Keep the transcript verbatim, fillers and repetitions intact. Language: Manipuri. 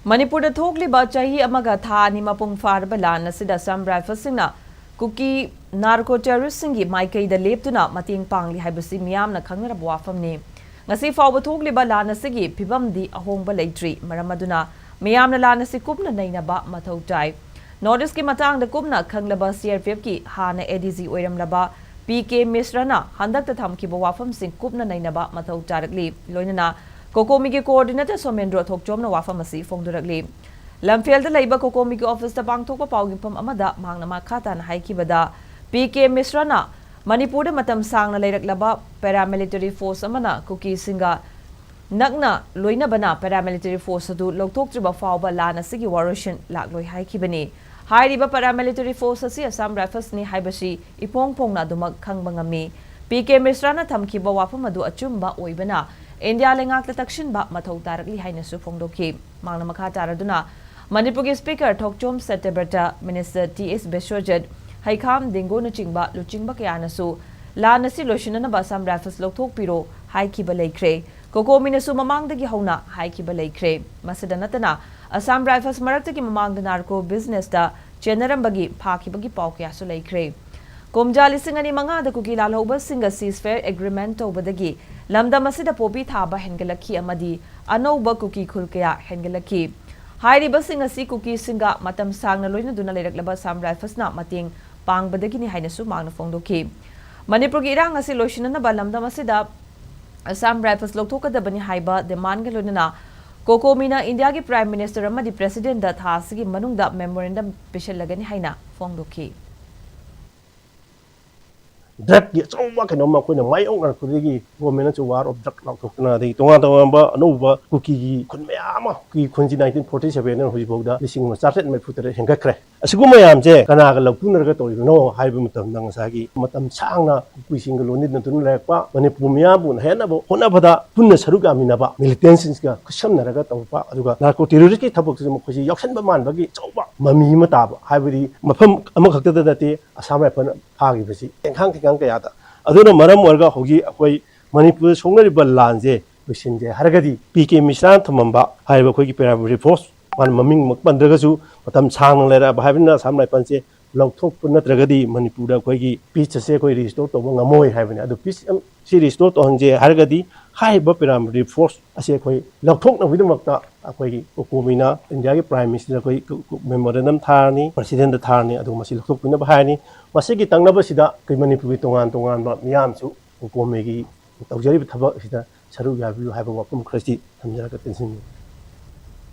ꯃꯅꯤꯄꯨꯔꯗ ꯊꯣꯛꯂꯤꯕ ꯆꯍꯤ ꯑꯃꯒ ꯊꯥ ꯑꯅꯤ ꯃꯄꯨꯡ ꯐꯥꯔꯕ ꯂꯥꯟ ꯑꯁꯤꯗ ꯑꯁꯥꯝ ꯔꯥꯏꯐꯜꯁꯤꯡꯅ ꯀꯨꯀꯤ ꯅꯥꯔꯀꯣ ꯇꯦꯔꯣꯔꯤꯁ꯭ꯠꯁꯤꯡꯒꯤ ꯃꯥꯏꯀꯩꯗ ꯂꯦꯞꯇꯨꯅ ꯃꯇꯦꯡ ꯄꯥꯡꯂꯤ ꯍꯥꯏꯕꯁꯤ ꯃꯤꯌꯥꯝꯅ ꯈꯪꯅꯔꯕ ꯋꯥꯐꯝꯅꯤ꯫ ꯉꯁꯤ ꯐꯥꯎꯕ ꯊꯣꯛꯂꯤꯕ ꯂꯥꯟ ꯑꯁꯤꯒꯤ ꯐꯤꯕꯝꯗꯤ ꯑꯍꯣꯡꯕ ꯂꯩꯇ꯭ꯔꯤ꯫ ꯃꯔꯝ ꯑꯗꯨꯅ ꯃꯤꯌꯥꯝꯅ ꯂꯥꯟ ꯑꯁꯤ ꯀꯨꯞꯅ ꯅꯩꯅꯕ ꯃꯊꯧ ꯇꯥꯏ꯫ ꯅꯣꯔꯠ ꯏꯁ꯭ꯠꯀꯤ ꯃꯇꯥꯡꯗ ꯀꯨꯞꯅ ꯈꯪꯂꯕ ꯁꯤ ꯑꯥꯔ ꯄꯤ ꯑꯦꯐꯀꯤ ꯍꯥꯟꯅ ꯑꯦ ꯗꯤ ꯖꯤ ꯑꯣꯏꯔꯝꯂꯕ ꯄꯤ ꯀꯦ ꯃꯤꯁ꯭ꯔꯥꯅ ꯍꯟꯗꯛꯇ ꯊꯝꯈꯤꯕ ꯋꯥꯐꯝꯁꯤꯡ ꯀꯨꯞꯅ ꯅꯩꯅꯕ ꯃꯊꯧ ꯇꯥꯔꯛꯂꯤ꯫ ꯂꯣꯏꯅꯅ ꯀꯣꯀꯣꯃꯤꯒꯤ ꯀꯣꯑꯣꯔꯗꯤꯅꯦꯇꯔ ꯁꯣꯃꯦꯟꯗ꯭ꯔꯣ ꯊꯣꯛꯆꯣꯝꯅ ꯋꯥꯐꯝ ꯑꯁꯤ ꯐꯣꯡꯗꯣꯔꯛꯂꯤ꯫ ꯂꯝꯐꯦꯜꯗ ꯂꯩꯕ ꯀꯣꯀꯣꯃꯤꯒꯤ ꯑꯣꯐꯤꯁꯇ ꯄꯥꯡꯊꯣꯛꯄ ꯄꯥꯎ ꯃꯤꯐꯝ ꯑꯃꯗ ꯃꯍꯥꯛꯅ ꯃꯈꯥ ꯇꯥꯅ ꯍꯥꯏꯈꯤꯕꯗ, ꯄꯤ ꯀꯦ ꯃꯤꯁ꯭ꯔꯥꯅ ꯃꯅꯤꯄꯨꯔꯗ ꯃꯇꯝ ꯁꯥꯡꯅ ꯂꯩꯔꯛꯂꯕ ꯄꯦꯔꯥꯃꯤꯂꯤꯇꯔꯤ ꯐꯣꯔꯁ ꯑꯃꯅ ꯀꯨꯀꯤꯁꯤꯡꯒ ꯅꯛꯅ ꯂꯣꯏꯅꯕꯅ ꯄꯦꯔꯥꯃꯤꯂꯤꯇꯔꯤ ꯐꯣꯔꯁ ꯑꯗꯨ ꯂꯧꯊꯣꯛꯇ꯭ꯔꯤꯕ ꯐꯥꯎꯕ ꯂꯥꯟ ꯑꯁꯤꯒꯤ ꯋꯥꯔꯣꯏꯁꯤꯟ ꯂꯥꯛꯂꯣꯏ ꯍꯥꯏꯈꯤꯕꯅꯤ꯫ ꯍꯥꯏꯔꯤꯕ ꯄꯦꯔꯥꯃꯤꯂꯤꯇꯔꯤ ꯐꯣꯔꯁ ꯑꯁꯤ ꯑꯁꯥꯝ ꯔꯥꯏꯐꯜꯁꯅꯤ ꯍꯥꯏꯕꯁꯤ ꯏꯐꯣꯡ ꯐꯣꯡꯅ ꯑꯗꯨꯃꯛ ꯈꯪꯕ ꯉꯝꯃꯤ꯫ ꯄꯤ ꯀꯦ ꯃꯤꯁ꯭ꯔꯥꯅ ꯊꯝꯈꯤꯕ ꯋꯥꯐꯝ ꯑꯗꯨ ꯑꯆꯨꯝꯕ ꯑꯣꯏꯕꯅ ꯏꯟꯗꯤꯌꯥ ꯂꯩꯉꯥꯛꯇ ꯇꯛꯁꯤꯟꯕ ꯃꯊꯧ ꯇꯥꯔꯛꯂꯤ ꯍꯥꯏꯅꯁꯨ ꯐꯣꯡꯗꯣꯛꯈꯤ꯫ ꯃꯍꯥꯛꯅ ꯃꯈꯥ ꯇꯥꯔꯗꯨꯅ ꯃꯅꯤꯄꯨꯔꯒꯤ ꯁ꯭ꯄꯤꯀꯔ ꯊꯣꯛꯆꯣꯝ ꯁꯇ꯭ꯌꯕ꯭ꯔꯇ, ꯃꯤꯅꯤꯁꯇꯔ ꯇꯤ ꯑꯦꯁ ꯕꯤꯁ꯭ꯋꯖꯤꯠ, ꯍꯩꯈꯥꯝ ꯗꯤꯡꯒꯣꯅꯆꯤꯡꯕ ꯂꯨꯆꯤꯡꯕ ꯀꯌꯥꯅꯁꯨ ꯂꯥꯟ ꯑꯁꯤ ꯂꯣꯏꯁꯤꯟꯅꯅꯕ ꯑꯁꯥꯝ ꯔꯥꯏꯐꯜꯁ ꯂꯧꯊꯣꯛꯄꯤꯔꯣ ꯍꯥꯏꯈꯤꯕ ꯂꯩꯈ꯭ꯔꯦ꯫ ꯀꯣꯀꯣꯃꯤꯅꯁꯨ ꯃꯃꯥꯡꯗꯒꯤ ꯍꯧꯅ ꯍꯥꯏꯈꯤꯕ ꯂꯩꯈ꯭ꯔꯦ꯫ ꯃꯁꯤꯗ ꯅꯠꯇꯅ ꯑꯁꯥꯝ ꯔꯥꯏꯐꯜꯁ ꯃꯔꯛꯇꯒꯤ ꯃꯃꯥꯡꯗ ꯅꯥꯔꯀꯣ ꯕꯤꯖꯤꯅꯦꯁꯇ ꯆꯦꯟꯅꯔꯝꯕꯒꯤ ꯐꯥꯈꯤꯕꯒꯤ ꯄꯥꯎ ꯀꯌꯥꯁꯨ ꯂꯩꯈ꯭ꯔꯦ꯫ ꯀꯨꯝꯖꯥ ꯂꯤꯁꯤꯡ ꯑꯅꯤ ꯃꯉꯥꯗ ꯀꯨꯀꯤ ꯂꯥꯜꯍꯧꯕꯁꯤꯡꯒ ceasefire agreement ꯇꯧꯕꯗꯒꯤ ꯂꯝꯗꯝ ꯑꯁꯤꯗ ꯄꯣꯄꯤ ꯊꯥꯕ ꯍꯦꯟꯒꯠꯂꯛꯈꯤ ꯑꯃꯗꯤ ꯑꯅꯧꯕ ꯀꯨꯀꯤ ꯈꯨꯜ ꯀꯌꯥ ꯍꯦꯟꯒꯠꯂꯛꯈꯤ꯫ ꯍꯥꯏꯔꯤꯕꯁꯤꯡ ꯑꯁꯤ ꯀꯨꯀꯤꯁꯤꯡꯒ ꯃꯇꯝ ꯁꯥꯡꯅ ꯂꯣꯏꯅꯗꯨꯅ ꯂꯩꯔꯛꯂꯕ ꯑꯁꯥꯝ ꯔꯥꯏꯐꯜꯁꯅ ꯃꯇꯦꯡ ꯄꯥꯡꯕꯗꯒꯤꯅꯤ ꯍꯥꯏꯅꯁꯨ ꯃꯍꯥꯛꯅ ꯐꯣꯡꯗꯣꯛꯈꯤ꯫ ꯃꯅꯤꯄꯨꯔꯒꯤ ꯏꯔꯥꯡ ꯑꯁꯤ ꯂꯣꯏꯁꯤꯟꯅꯅꯕ ꯂꯝꯗꯝ ꯑꯁꯤꯗ ꯑꯁꯥꯝ ꯔꯥꯏꯐꯜꯁ ꯂꯧꯊꯣꯛꯀꯗꯕꯅꯤ ꯍꯥꯏꯕ ꯗꯤꯃꯥꯟꯒ ꯂꯣꯏꯅꯅ ꯀꯣꯀꯣꯃꯤꯅ ꯏꯟꯗꯤꯌꯥꯒꯤ ꯄ꯭ꯔꯥꯏꯝ ꯃꯤꯅꯤꯁꯇꯔ ꯑꯃꯗꯤ ꯄ꯭ꯔꯦꯁꯤꯗꯦꯟꯠꯗ ꯊꯥ ꯑꯁꯤꯒꯤ ꯃꯅꯨꯡꯗ ꯃꯦꯃꯣꯔꯦꯟꯗꯝ ꯄꯤꯁꯤꯜꯂꯒꯅꯤ ꯍꯥꯏꯅ ꯐꯣꯡꯗꯣꯛꯈꯤ꯫ ꯗ꯭ꯔꯒꯀꯤ ꯑꯆꯧꯕ ꯀꯩꯅꯣꯝꯃ ꯑꯩꯈꯣꯏꯅ ꯃꯥꯌꯣꯛꯅꯔꯛꯄꯗꯒꯤ ꯒꯣꯔꯃꯦꯟꯅꯁꯨ ꯋꯥꯔ ꯑꯣꯐ ꯗ꯭ꯔꯒ ꯂꯥꯎꯊꯣꯛꯇꯅ, ꯑꯗꯒꯤ ꯇꯣꯉꯥꯟ ꯇꯣꯉꯥꯟꯕ ꯑꯅꯧꯕ ꯀꯨꯀꯤꯒꯤ ꯈꯨꯟ ꯃꯌꯥꯝ ꯑꯃ, ꯀꯨꯀꯤ ꯈꯨꯟꯁꯤ ꯅꯥꯏꯟꯇꯤꯟ ꯐꯣꯔꯇꯤ ꯁꯚꯦꯟꯗ ꯍꯧꯖꯤꯛꯐꯥꯎꯗ ꯂꯤꯁꯤꯡ ꯑꯃ ꯆꯥꯇ꯭ꯔꯦꯠ ꯃꯔꯤꯐꯨ ꯇꯔꯦꯠ ꯍꯦꯟꯒꯠꯈ꯭ꯔꯦ꯫ ꯑꯁꯤꯒꯨꯝꯕ ꯃꯌꯥꯝꯁꯦ ꯀꯅꯥꯒ ꯂꯧꯇꯨꯅꯔꯒ ꯇꯧꯔꯤꯕꯅꯣ ꯍꯥꯏꯕ ꯃꯇꯝꯗ, ꯉꯁꯥꯏꯒꯤ ꯃꯇꯝ ꯁꯥꯡꯅ ꯀꯨꯀꯤꯁꯤꯡꯒ ꯂꯣꯏꯅꯗꯨꯅ ꯂꯩꯔꯛꯄ, ꯃꯅꯤꯄꯨꯔ ꯃꯤꯌꯥꯝꯕꯨ ꯅꯩꯍꯠꯅꯕ ꯍꯣꯠꯅꯕꯗ ꯄꯨꯟꯅ ꯁꯔꯨꯛ ꯌꯥꯃꯤꯟꯅꯕ ꯃꯤꯂꯤꯇꯦꯟꯁꯤꯡꯒ ꯈꯨꯠꯁꯝꯅꯔꯒ ꯇꯧꯔꯛꯄ, ꯑꯗꯨꯒ ꯅꯥꯔꯀꯣ ꯇꯦꯔꯣꯔꯤꯁ꯭ꯠꯀꯤ ꯊꯕꯛꯇꯁꯨ ꯃꯈꯣꯏꯁꯤ ꯌꯥꯎꯁꯟꯕ ꯃꯥꯟꯕꯒꯤ ꯑꯆꯧꯕ ꯃꯃꯤ ꯑꯃ ꯇꯥꯕ, ꯍꯥꯏꯕꯗꯤ ꯃꯐꯝ ꯑꯃꯈꯛꯇꯗ ꯅꯠꯇꯦ ꯑꯁꯥꯝ ꯔꯥꯏꯐꯜꯅ ꯐꯥꯈꯤꯕꯁꯤ ꯇꯦꯡꯈꯥꯡ ꯇꯦꯡꯈꯥꯡ ꯀꯌꯥꯗ꯫ ꯑꯗꯨꯅ ꯃꯔꯝ ꯑꯣꯏꯔꯒ ꯍꯧꯖꯤꯛ ꯑꯩꯈꯣꯏ ꯃꯅꯤꯄꯨꯔꯗ ꯁꯣꯛꯅꯔꯤꯕ ꯂꯥꯟꯁꯦ ꯂꯣꯏꯁꯤꯟꯁꯦ ꯍꯥꯏꯔꯒꯗꯤ, ꯄꯤ ꯀꯦ ꯃꯤꯁ꯭ꯔꯥꯅ ꯊꯝꯃꯝꯕ ꯍꯥꯏꯔꯤꯕ ꯑꯩꯈꯣꯏꯒꯤ ꯄꯦꯔꯥꯃꯤꯂꯤꯇꯔꯤ ꯐꯣꯔꯁ ꯃꯥꯅ ꯃꯃꯤꯡꯃꯛ ꯄꯟꯗ꯭ꯔꯒꯁꯨ ꯃꯇꯝ ꯁꯥꯡꯅ ꯂꯩꯔꯛꯑꯕ ꯍꯥꯏꯕꯅꯤꯅ ꯑꯁꯥꯝ ꯔꯥꯏꯐꯜꯁꯦ ꯂꯧꯊꯣꯛꯄ ꯅꯠꯇ꯭ꯔꯒꯗꯤ ꯃꯅꯤꯄꯨꯔꯗ ꯑꯩꯈꯣꯏꯒꯤ ꯄꯤꯁ ꯑꯁꯦ ꯑꯩꯈꯣꯏ ꯔꯤꯁꯇꯣꯔ ꯇꯧꯕ ꯉꯝꯃꯣꯏ ꯍꯥꯏꯕꯅꯤ꯫ ꯑꯗꯨ ꯄꯤꯁ ꯁꯤ ꯔꯤꯁꯇꯣꯔ ꯇꯧꯍꯟꯁꯦ ꯍꯥꯏꯔꯒꯗꯤ ꯍꯥꯏꯔꯤꯕ ꯄꯦꯔꯥꯃꯤꯂꯤꯇꯔꯤ ꯐꯣꯔꯁ ꯑꯁꯦ ꯑꯩꯈꯣꯏ ꯂꯧꯊꯣꯛꯅꯕꯒꯤꯗꯃꯛꯇ ꯑꯩꯈꯣꯏꯒꯤ ꯀꯣꯀꯣꯃꯤꯅ ꯏꯟꯗꯤꯌꯥꯒꯤ ꯄ꯭ꯔꯥꯏꯝ ꯃꯤꯅꯤꯁꯇꯔꯗ ꯑꯩꯈꯣꯏ ꯃꯦꯃꯣꯔꯦꯟꯗꯝ ꯊꯥꯔꯅꯤ, ꯄ꯭ꯔꯁꯤꯗꯦꯟꯗ ꯊꯥꯔꯅꯤ, ꯑꯗꯨꯒ ꯃꯁꯤ ꯂꯧꯊꯣꯛꯄꯤꯅꯕ ꯍꯥꯏꯔꯅꯤ꯫ ꯃꯁꯤꯒꯤ ꯇꯛꯅꯕꯁꯤꯗ ꯑꯩꯈꯣꯏ ꯃꯅꯤꯄꯨꯔꯒꯤ ꯇꯣꯉꯥꯟ ꯇꯣꯉꯥꯟꯕ ꯃꯤꯌꯥꯝꯁꯨ ꯀꯣꯀꯣꯃꯤꯒꯤ ꯇꯧꯖꯔꯤꯕ ꯊꯕꯛ ꯑꯁꯤꯗ ꯁꯔꯨꯛ ꯌꯥꯕꯤꯌꯨ ꯍꯥꯏꯕ ꯋꯥꯐꯝ ꯈꯔꯁꯤ ꯊꯝꯖꯔꯒ ꯇꯦꯟꯁꯤꯟꯖꯒꯦ꯫